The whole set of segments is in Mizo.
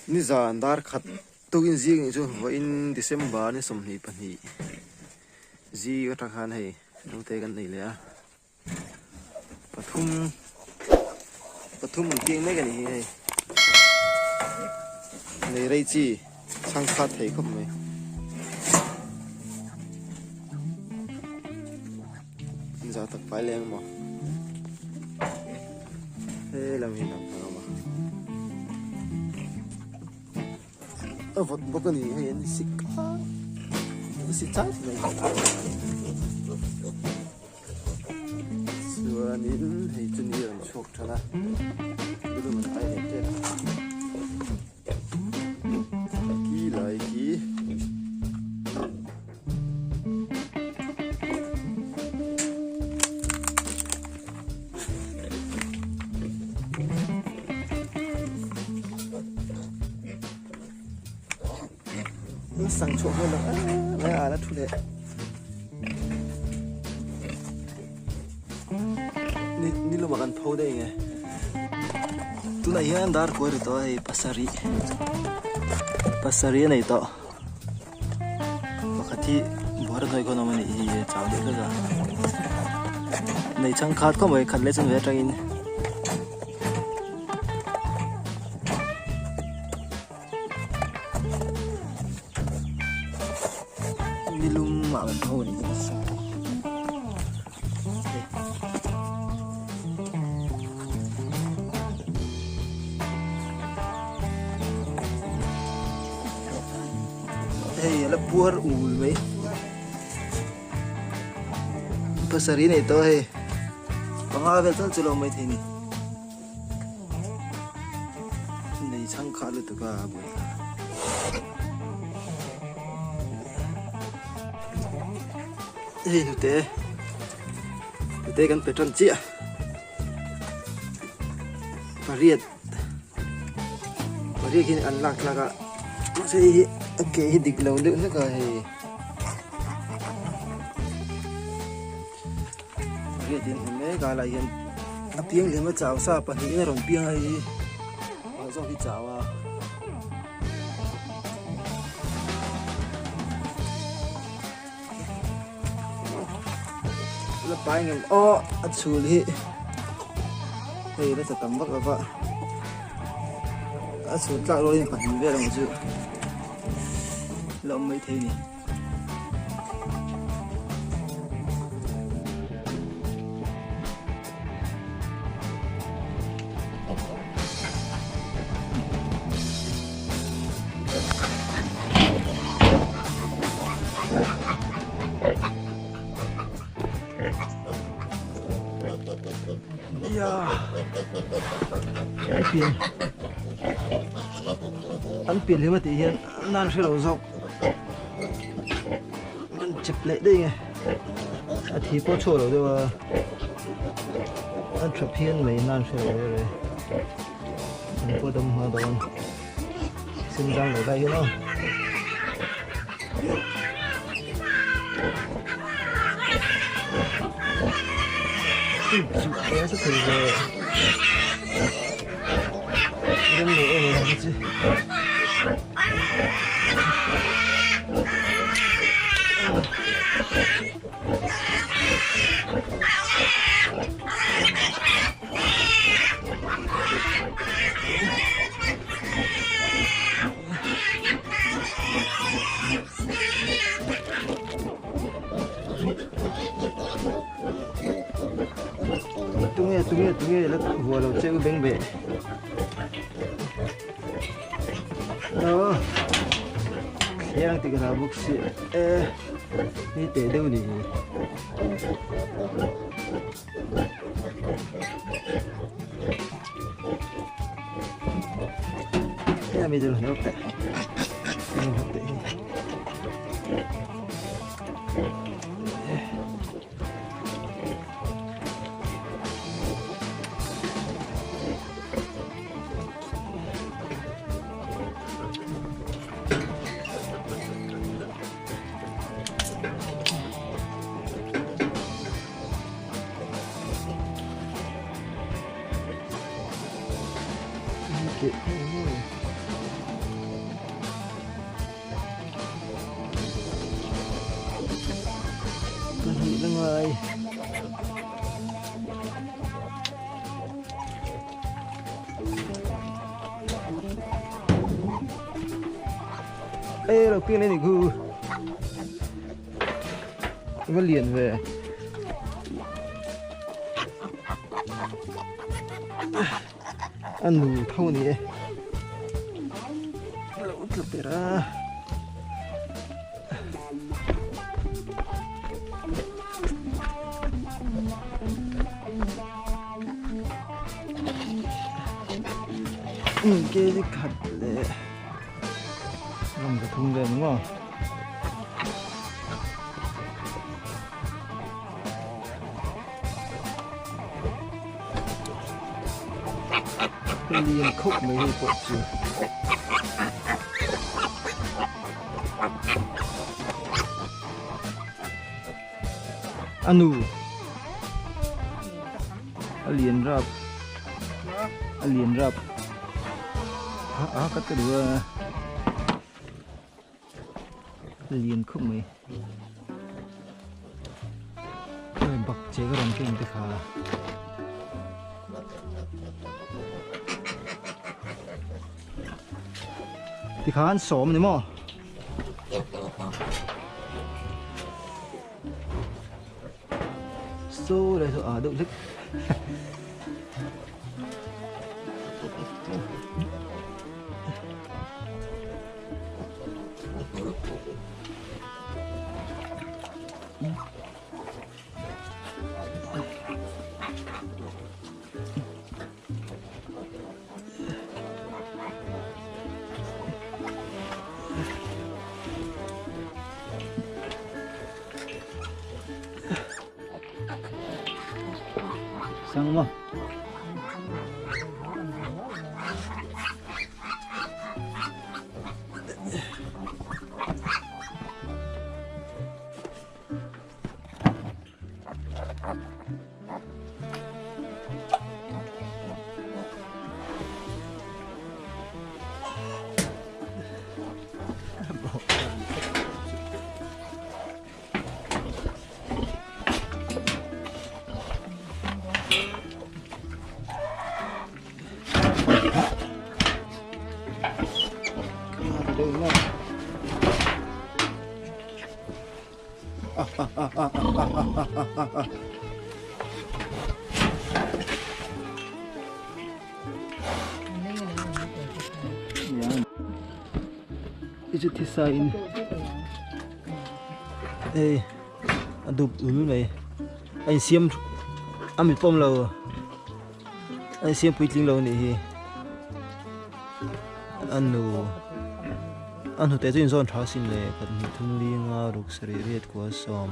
Nizan dar khat tukin zing nih chu vawiin December ni 22 zing atang khan hei naute kan nei leh a pathum pathum an piang mek a nih hi hei nei rei chi chhang khat thei khawp mai. Zah tak fai leng maw he lam hi lam thang awm a a vawt bawk a ni hei an sik a si chai mai chuanin hei chu ni rawn chhuak than a bilum an ai leh tep Ki lai khi sang chhuah hmel lo em a la thu leh ni ni lumah kan pho daih nge tunah hian dar kuai ri tawh a hei pasarih pasarih a nei tawh pakhat hi buara hnuai khawn a awm a nih hi chau deuh hlek a nei changkhat khawp mai khat leh chanve atangin. Nilum ah kan tho a nih nasa. Hei ala puar ul mai. Pasarih nei tawh hei. Panga vel tal chu lo mai thei ni. Nei chhang khat lutuk a buai kha. Hei hnute hnute kan pe tan chiah pariat pariat hi an lak thlak a mahse hei hi a ke hi dik lo deuh hlek a hei Riat in hmu mek a lai hian a piang lem a chau sa pahnihin a rawn piang a hei pakhat zawk hi chau a. La pai ngem aw a chhul hi hei la cha tam vak lova a chhul tlak rualin pahnih vel ang chu la awm mai thei a ni. An pian hlim a tih hian nan hre lo zawk. An chep leh daih nge a thi pawh chhuak lo deuh a an tha phian mai nan hre lo reng reng an pawh dam hma dawn sin zang lo daih hian aw. Chu thei ve rem lo em em ang chi. Tunge tunge tunge la hual lo che u beng beh. Aw thliang tih ka hlau bawk si e ni teh deuh ni hi ami chu hlauh teh hlauh teh hi. ngai. Ê lo piang lên ni khu. Va lian ve. A nu tho a ni e. Lo tla ber a. Kg khat leh ram pathum vel ni maw. Lian khawp mai hei pawh chu. A nu a lian rap a lian rap a ka ta duh a lian khawp mai bak che ka rawn keng te kha. Tikhan sawm ni maw? Saw lai saw ah deuh hlek. Sang maw? Ichu thisa in ei a dup ul mai a insiam a mit pawm lo a insiam puitling lo anih hi a nu a hnute chu inzawn tha asin le pahnih thum linga ruk sarih riat kua sawm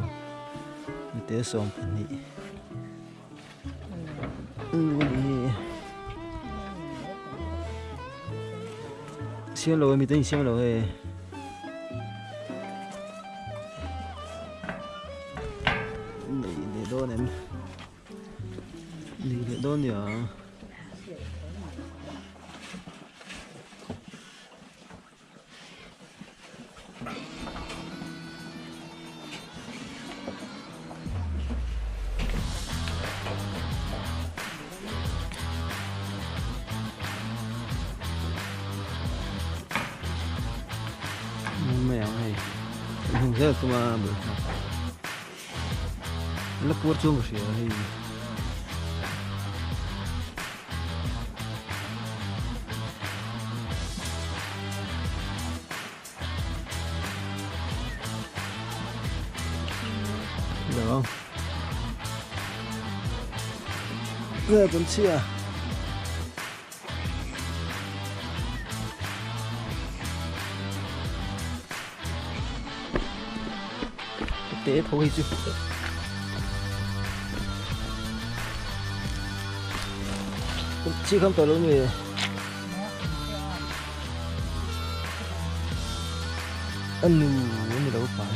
hnute sawm pahnih siam lo mi te in siam lo hei nei leh dawn em nei leh dawn nia. Mai ang hei hung zel tuma bul kha la puar chuang ka hria hei. Được không? Về còn chia. Tế thôi chứ. Chi không tao luôn rồi. Anh nu anh đâu phải.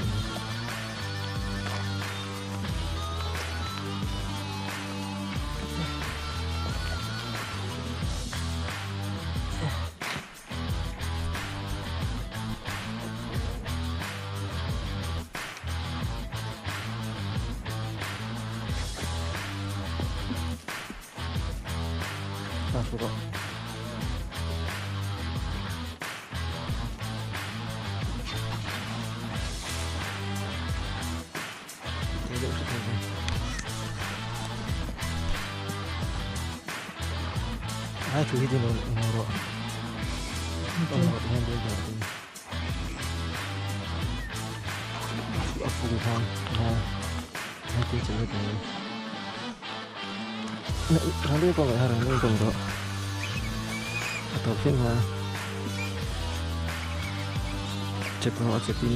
Kha hru rawh. Ai thu hi din rawh. Rawh hian dil dil din. A fung khan ha ha ti chu ta rang deuh kawng ha rang deuh kawng rawh a tawp thleng ha chep rawh a chep in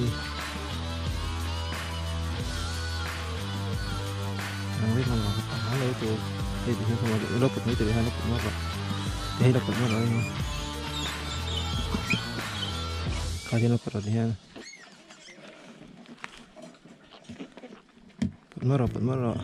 rang deuh kawng rawh a lo tur hei ti hian kawng lo put mai tur hian lo put mai rawh hei lo put mai rawh. Kha hian a pawt hian put mai rawh put mai rawh.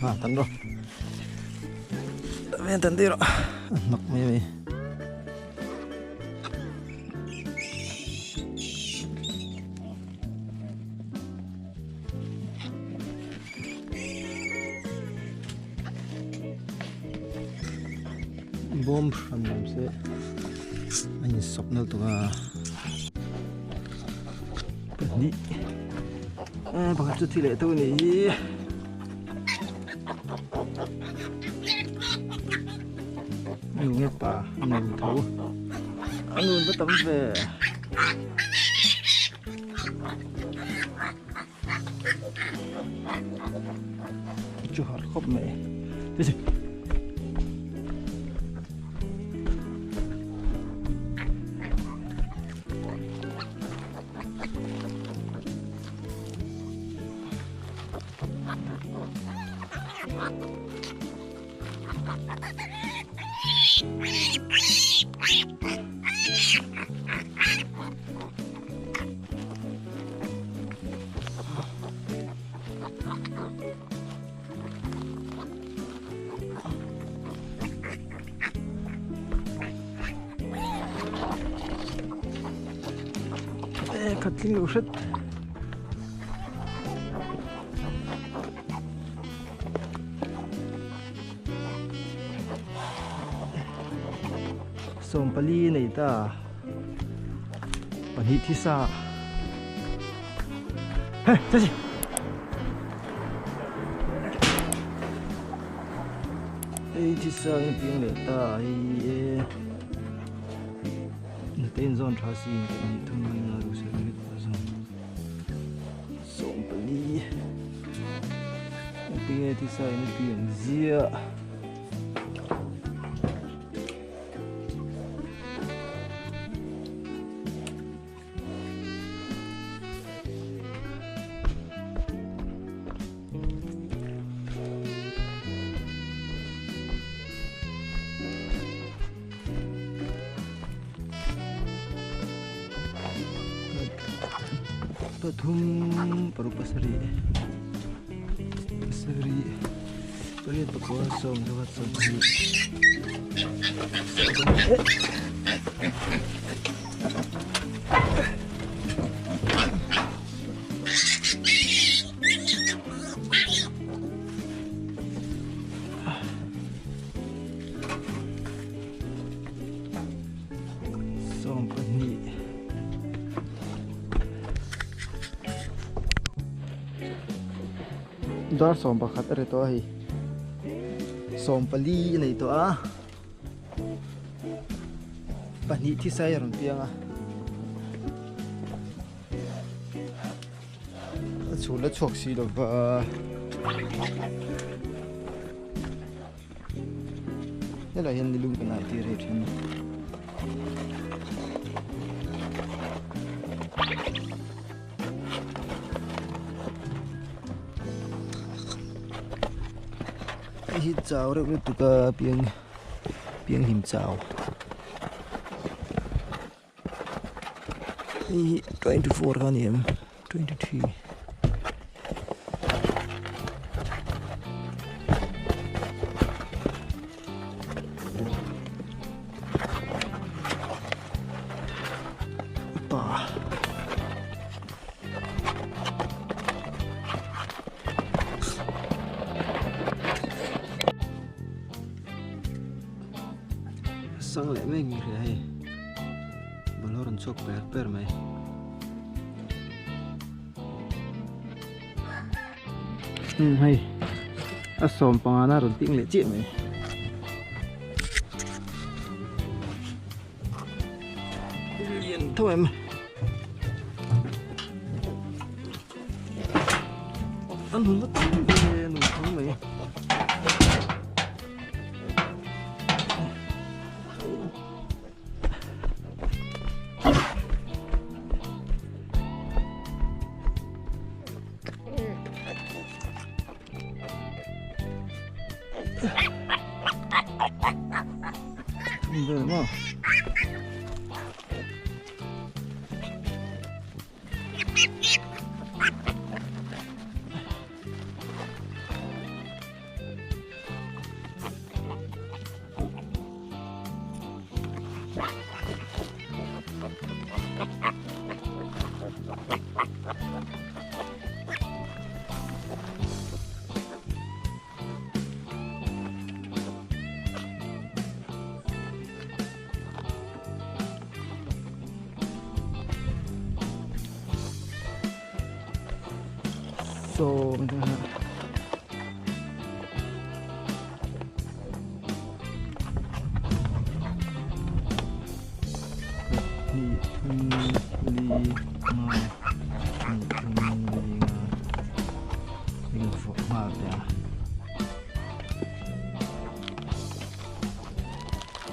Kha tan rawh ven tan tir rawh a hnawk mai mai. Bawm hran awm se a insawp nal tuk a pahnih pakhat chu thi leh tho a nih hi nu nge pa a nun tho a nun va tam ve. Chu har khawp mai Khat tling lo hret. Sawmpali nei ta pahnih thisa. Hey, Jesse. Ei thisa in piang leh ta ai e. Nute in zawn tha si in pahnih thum ling a ru sel rit a zawn. Sawmpali. Tinge thisa in piang zia. Pathum paruk pasarih pasarih pariat pakua sawm zakhat sawmhnih Sawm pahnih Dar 11 a ri tawh a hei 14 a nei tawh a. Pahnih thisai a rawn piang a. A chhul a chhuak si lo va. Helai hian nilum kan ai tir hei thin a. Hei hi chau reuh lutuk a piang piang hlim chau hei hi 24 kha a ni em 23. Pa. Sang leh mek ni hria hei. Bawlhhlawh rawn chhuak per per mai. Hmm hei a sawm pangana rawn ting leh chiah mai. Lian tho em. An hun va tam ve nun thang mai. Thum vel maw? Sawm Hnih thum li nga hnih thum li nga eng vuah nghal teh a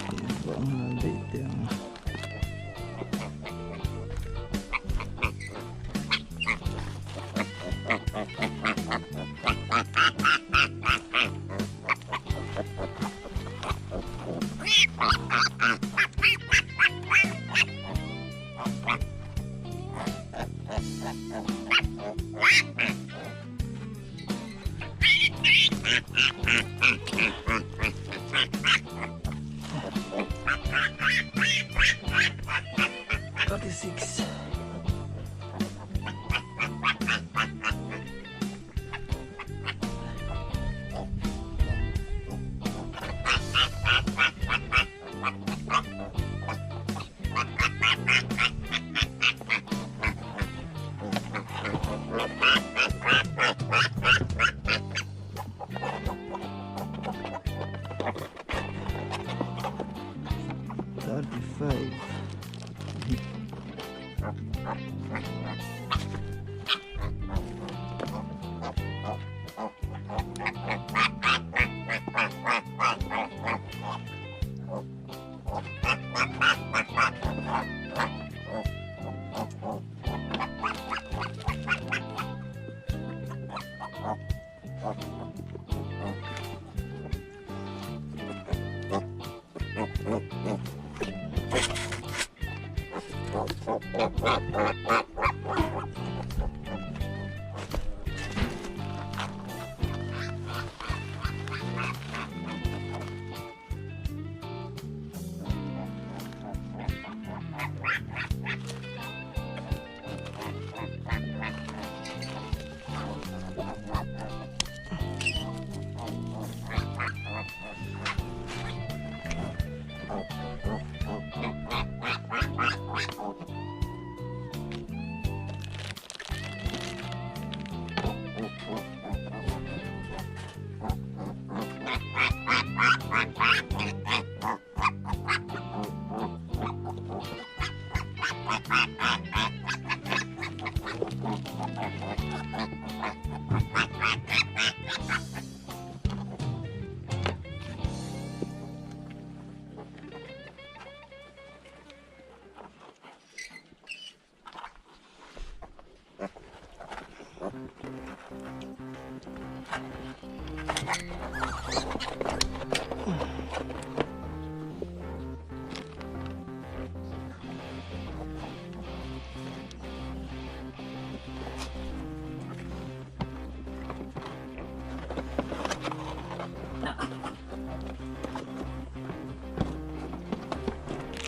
eng vuah nghal daih teh ang. 36. 35.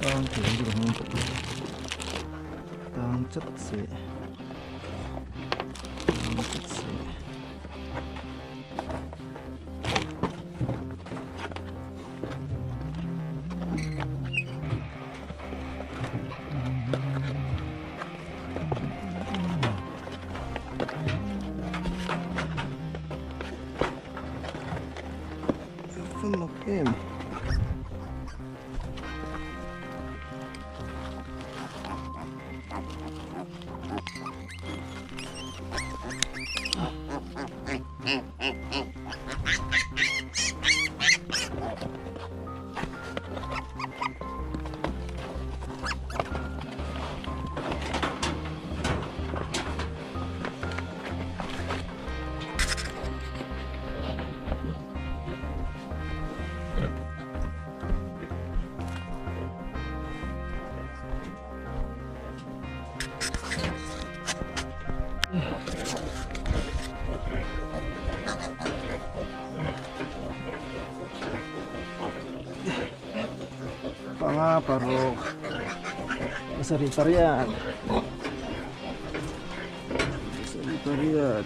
Tang thei ang chu ka hmang tang chat se tang chat se. Em. Panga paruk pasarih pariat pasarih pariat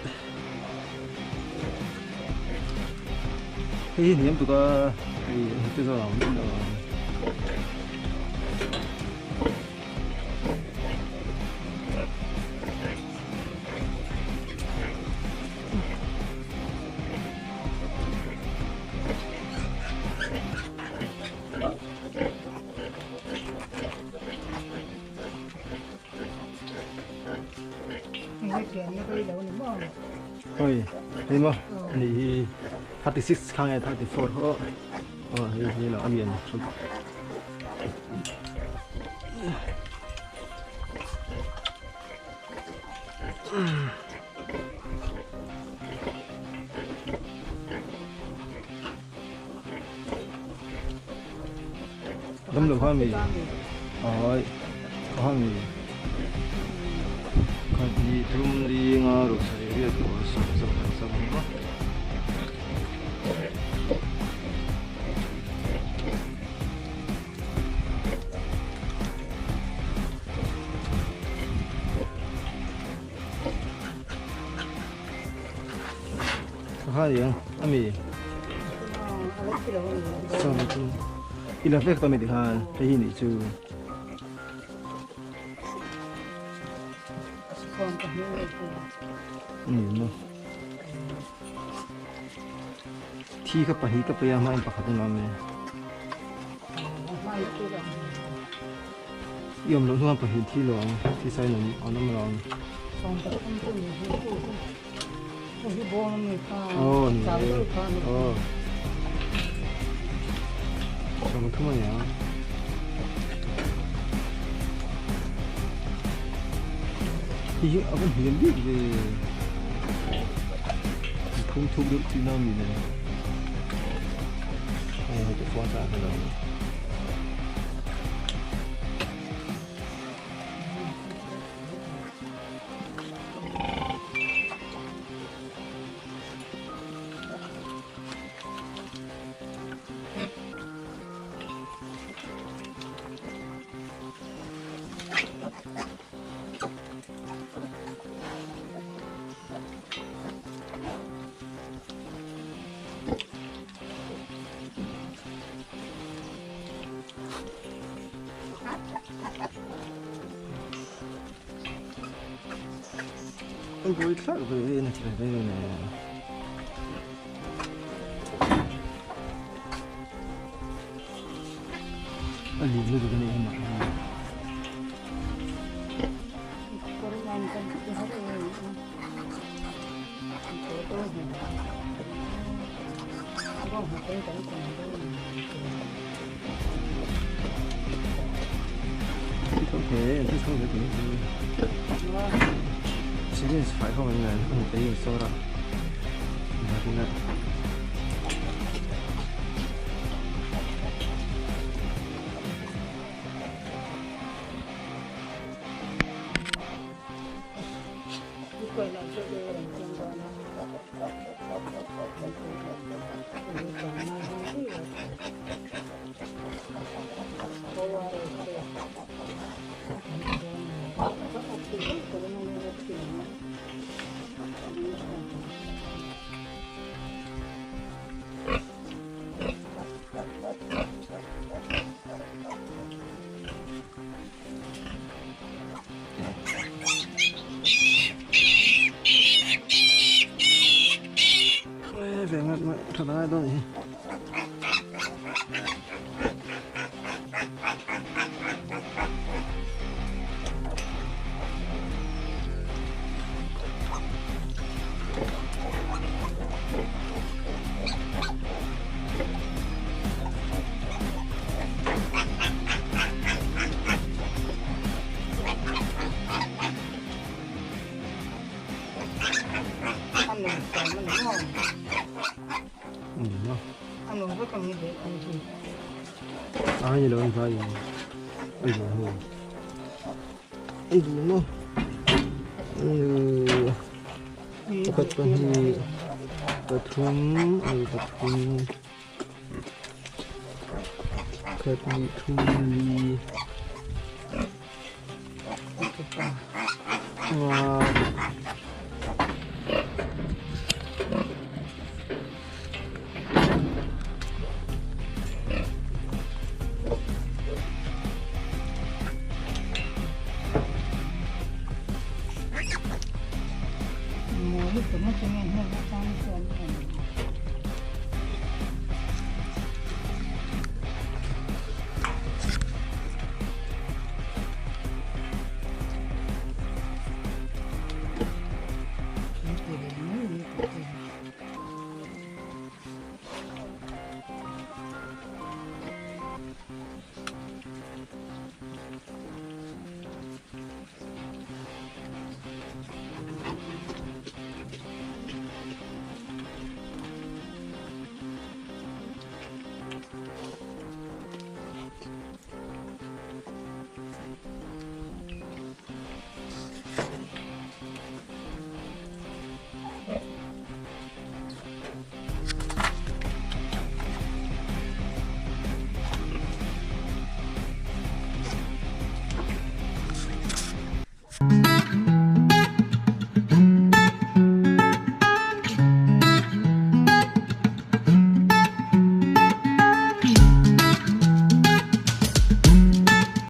hei hi hniam tuk a hei heti zawk ang lo ang. Oi, hei maw, ani hi 36 kha nge 34 kha aw. Aw, hei hi lo a lian thut. Dam lo kha mi. Oi, kha mi. Kha ni thum li nga ruk sarih riat kua sawm sawm sawm ang. Kha yang ami. Sawm chu i la vek tawh mi tikhan hei hi nih chu. Ni maw. Thi kha pahnih ka pe a hmain pakhat in a awm e. I awm loh hnuah pahnih thi lo ang, thi sain an awm lo ang. Aw ni e, aw. Sawmthum a ni ang. Hei hi a va hniam bik ve. Thum thuk deuh tihna a mi le. Hei hei te phone chah ka lo. An buai thlak ve ve na thil ve ne. A lian lutuk a nih hi mak hi. Ve ngat ngat tha lai dawn hi. Ai lo vai ai lo ho ai lo ai pakhat pahnih pathum ai pathum khat hnih thum li nga